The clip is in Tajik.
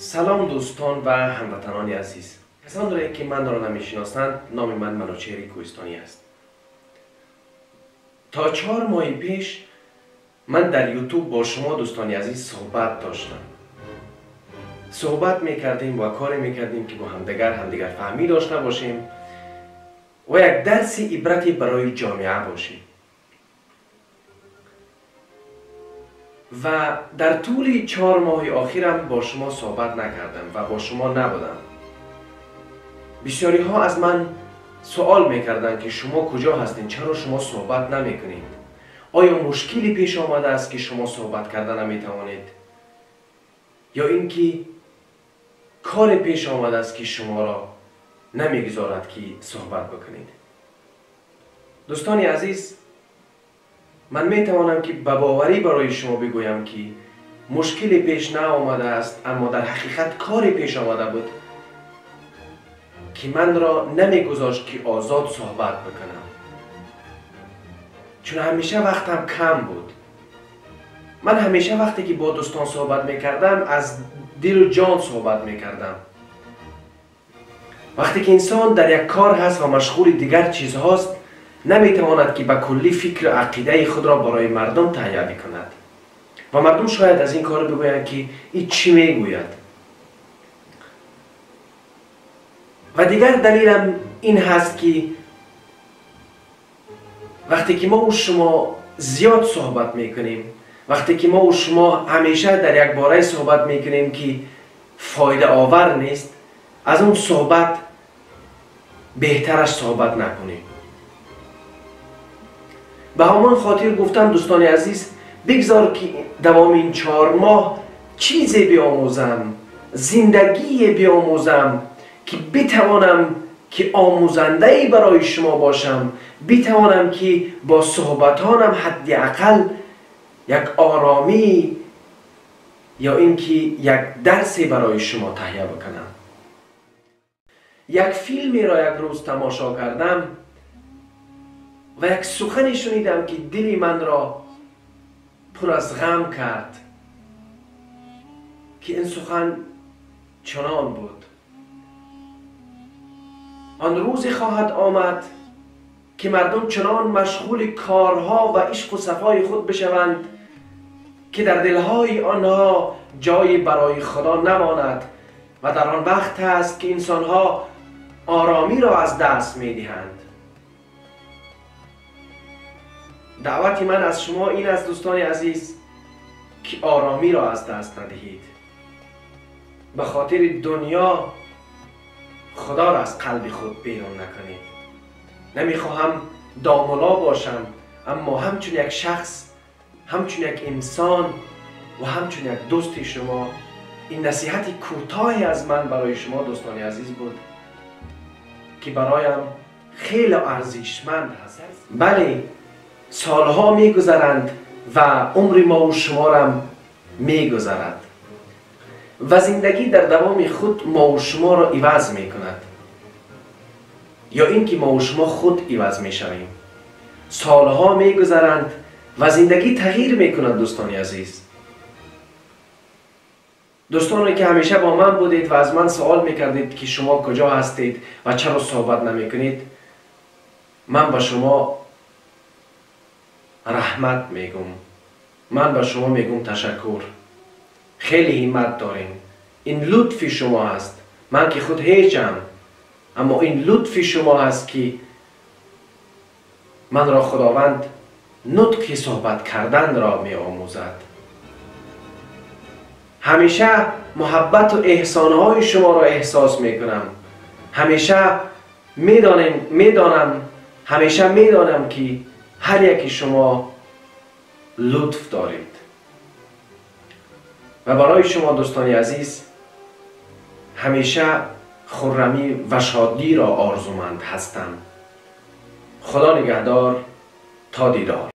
Салом дӯстон ва ҳамватанони азиз. Касоне ки манро намешиносанд, номи ман Манучеҳри Кӯҳистонӣ аст. То 4 моҳи пеш ман дар Ютуб бо шумо дӯстони азиз суҳбат доштам. Суҳбат мекардем ва коре мекардем ки бо ҳамдигар фаҳмӣ дошта бошем ва як дарси ибрате барои ҷомеа бошем. Ва дар тӯли 4 моҳи охирам бо шумо суҳбат накардам ва бо шумо набудам. Бисёриҳо аз ман суол мекарданд ки шумо куҷо ҳастед, чаро шумо суҳбат намекунед? Оё мушкиле пеш омадааст ки шумо суҳбат карда наметавонед? Ё ин ки коре пеш омадааст ки шуморо намегузорад ки суҳбат бикунед? Дӯстони азиз, ман метавонам ки ба боварӣ барои шумо бигӯям ки мушкиле пеш наомадааст, аммо дар ҳақиқат коре пеш омада буд ки манро намегузошт ки озод суҳбат бикунам, чун ҳамеша вақтам кам буд. Ман ҳамеша вақте ки бо дӯстон суҳбат мекардам, аз дилу ҷон суҳбат мекардам. Вақте ки инсон дар як кор ҳаст ва машғули дигар чизҳост, наметавонад ки ба куллӣ фикру ақидаи худро барои мардум таҳия бикунад ва мардум шояд аз ин кор бигӯянд ки ин чӣ мегӯяд. Ва дигар далелам ин ҳаст ки вақте ки мо шумо зиёд суҳбат мекунем, вақте ки мо шумо ҳамеша дар як бораи суҳбат мекунем ки фоидаовар нест, аз он суҳбат беҳтараш суҳбат накунем. Ба ҳамон хотир гуфтам дӯстони азиз, бигзор ки давоми ин 4 моҳ чизе биомӯзам, зиндагие биомӯзам ки битавонам ки омӯзандае барои шумо бошам, битавонам ки бо суҳбатонам ҳадди ақал як оромӣ ё ин ки як дарсе барои шумо таҳия бикунам. Як филмеро як рӯз тамошо кардам ва як сухане шунидам ки дили манро пур аз ғам кард, ки ин сухан чунон буд: он рӯзе хоҳад омад ки мардум чунон машғули корҳо ва ишқу сафои худ бишаванд ки дар дилҳои онҳо ҷое барои Худо намонад ва дар он вақт аст ки инсонҳо оромиро аз даст медиҳанд. Даъвати ман аз шумо ин аст дӯстони азиз ки оромиро аз даст надиҳед. Ба хотири дунё Худоро аз қалби худ берун накунед. Намехоҳам домуло бошам, аммо ҳамчун як шахс, ҳамчун як инсон ва ҳамчун як дӯсти шумо ин насиҳати кӯтоҳе аз ман барои шумо дӯстони азиз буд ки бароям хеле арзишманд аст. Бале, солҳо мегузаранд ва умри мо ва шуморам мегузарад ва зиндагӣ дар давоми худ мо ва шуморо иваз мекунад, ё ин ки мо ва шумо худ иваз мешавем. Солҳо мегузаранд ва зиндагӣ тағйир мекунад. Дӯстони азиз, дӯстоне ки ҳамеша бо ман будед ва аз ман суол мекардед ки шумо куҷо ҳастед ва чаро суҳбат намекунед, ман ба шумо раҳмат мегӯм, ман ба шумо мегӯм ташаккур. Хеле ҳиммат дорем, ин лутфи шумо аст. Ман ки худ ҳечам, аммо ин лутфи шумо аст ки манро Худованд нутқи суҳбат карданро меомӯзад. Ҳамеша муҳаббату эҳсонҳои шуморо эҳсос мекунам. Ҳамеша медонам, ҳамеша медонам ки ҳар яки шумо лутф доред. Ва барои шумо дӯстони азиз ҳамеша хуррамӣ ва шодиро орзуманд ҳастам. Худо нигаҳдор, то дидор.